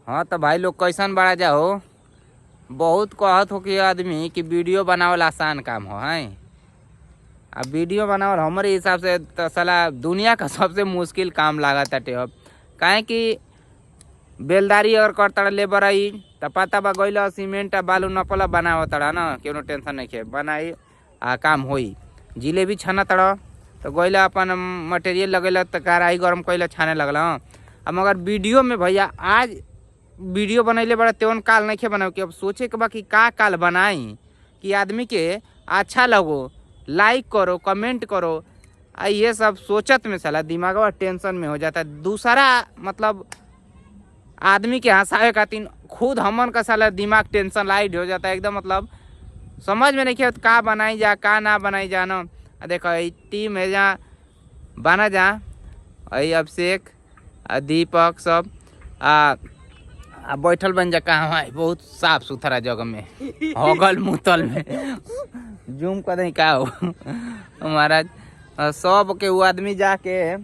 हाँ तो भाई लोग कैसन बड़ा जाओ। बहुत कहत हो कि आदमी कि वीडियो बनावल आसान काम हो है। आ वीडियो बनावल हमारे हिसाब से तो साला दुनिया का सबसे मुश्किल काम लागत ताटे अब। काहे कि बेलदारी अगर करता लेबर आई त पता बा गइल सीमेंट आ बालू नपला बनावत ना, केनो टेंशन नहीं है, बनाई आ काम होई। जिलेबी छाना तड़ तो गइल अपन मटेरियल लगेला त कढ़ाई गरम कइला छाने लगल। आ मगर वीडियो में भैया आज वीडियो बनैले बड़ा तेवन काल नहीं बनाओ कि अब सोचे के बा कि का काल बनाई कि आदमी के अच्छा लगो, लाइक करो, कमेंट करो। आ ये सब सोचत में साला दिमागवा टेंशन में हो जाता है। दूसरा मतलब आदमी के हंसावे खातिर खुद हमन का साला दिमाग टेंशन लाइट हो जाता है एकदम। मतलब समझ में नहीं आवत का बनाई जा का ना बनाई जा ना। आ देखो ई टीम है जा बना जा अई अभिषेक आ दीपक सब आ बैठल बन जा कहाँ है बहुत साफ सुथरा जगह में होगल मुतल में जूम कर दे का हो महाराज। सब के वो आदमी जाके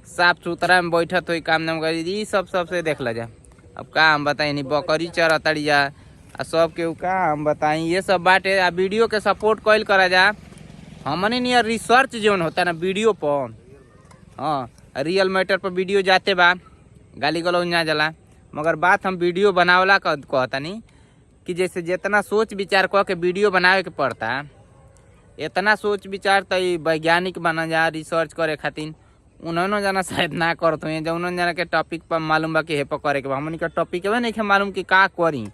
साफ सुथरा में बैठत होई काम नाम करी ई सब सबसे देख ला जा। अब का हम बताई नहीं बकरी चरतड़ी जा आ सब के का हम बताई ये सब बाटे। आ वीडियो के सपोर्ट कइल करा जा। हमने नियर रिसर्च जोन होता ना वीडियो पर, हाँ रियल मैटर पर वीडियो जाते बा गाली गलौज ना जाला, मगर बात हम वीडियो बनावला कहतनी कि जैसे जितना सोच विचार कह के वीडियो बनावे के पड़ता इतना सोच विचार तो वैज्ञानिक बना जा रिसर्च करे खातिर उन्होंने जाना शायद ना करत हुई। जब उन्होंने जाना के टॉपिक पर मालूम बा कि हे पर करे के बा, हमनी के टॉपिक नहीं मालूम कि का करी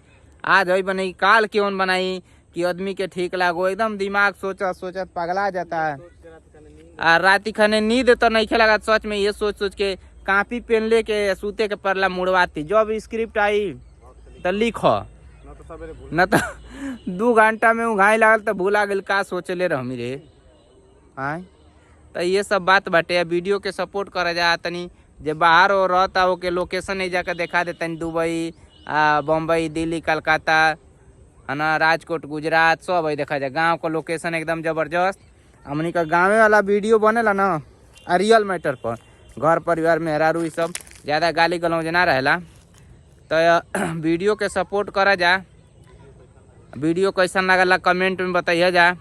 आज हई बनाई काल क्यों बनाई कि आदमी के ठीक लागो। एकदम दिमाग सोचत सोचत पगला जाता है। आ राती खाने नींद तो नहीं लगा सच में ये सोच सोच के कापी पेन लेके सूते के पड़ला मुड़वाती। जब स्क्रिप्ट आई तो लिखो न तो 2 घंटा में उघाई लागल तो भूला गेल का सोचले रहमी रे। आय तो ये सब बात बाटे। वीडियो के सपोर्ट करा जा तनी जे बाहर हो रहता हो के लोकेशन नहीं जाकर देखा दे तनी दुबई बम्बई दिल्ली कलकत्ता है ना राजकोट गुजरात सब है देखा जा। गांव का लोकेशन एकदम जबरदस्त। हमनी का गाँवे वाला वीडियो बनेला ना आ रियल मैटर पर घर परिवार मेहरारू ई सब ज़्यादा गाली गलौज ना रहेला। तो वीडियो के सपोर्ट करा जा। वीडियो कैसन लागला कमेंट में बताइए जा।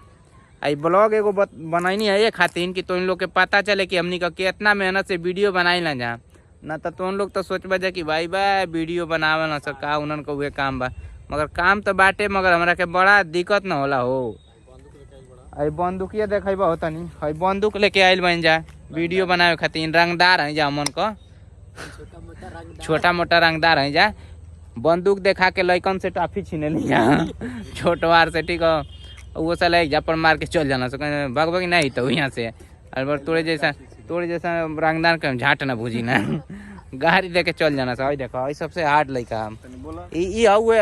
आई ब्लॉग एगो बनैनी है ये खातिर कि तुम लोग के पता चले कि हमनी का कितना मेहनत से वीडियो बनाई ना जा। ना तो तुम लोग तो सोचबा जा कि भाई बा वीडियो बनावे ना सका उनन को उहे काम बा, मगर काम तो बाटे मगर हमरा के बड़ा दिक्कत न होला हो। आई बंदूकिया देखब हो तनी हई बंदूक लेके आइल बन जा वीडियो बनावे खातिर। रंगदार है जा हमन को छोटा मोटा रंगदार है जा। बंदूक देखा के लइकन से टाफी छीने लिया छोटवार से ठीक है। वो साला एक झापड़ मार के चल जाना सो भग भग नहीं तो यहाँ से अरे तोड़े जैसा रंगदार के झाट ना भूजी ना गाड़ी दे के चल जाना सो। देखो ई सबसे हार्ड लइका ई हउए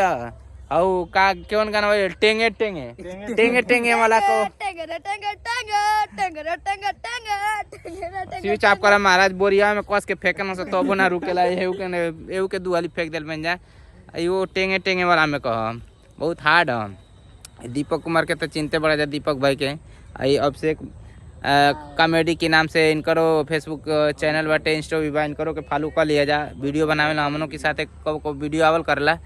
हउ का कौन गाना है टेंगे टेंगे टेंगे टेंगे वाला को टेंगे टेंगे टेंगे टेंगे टेंगे टेंगे टेंगे स्विच ऑफ करा महाराज बोरिया में कस के फेंकना से तबो ना रुकेला। एहू के दुआली फेंक देल बन जा। वो टेंगे टेंगे वाला में कह बहुत हार्ड है। दीपक कुमार के तो चिंते बड़ा जा दीपक भाई के। आई अभिषेक कॉमेडी के नाम से इनकरो फेसबुक चैनल बाटे इंस्टा भी बा, इनकरो के फॉलो कर लिया जा। वीडियो बनावेला हमनों के साथ कब कब वीडियो आवल करला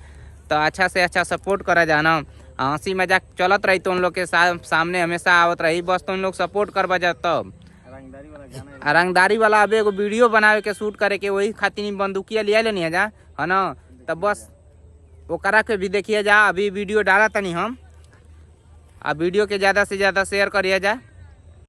तो अच्छा से अच्छा सपोर्ट करा जाना। हंसी मजाक चलत रही तो उन लोग के सामने हमेशा आवत रही, बस तो उन लोग सपोर्ट करबा जा तब। रंगदारी वाला अब एगो वीडियो बनावे के शूट करे के वही खातिर बंदूकिया लिया लेनी है जा है ना। तब बस ओकरा के भी देखिए जा। अभी वीडियो डाला तनी हम आ वीडियो के ज़्यादा से ज़्यादा शेयर करिए जा।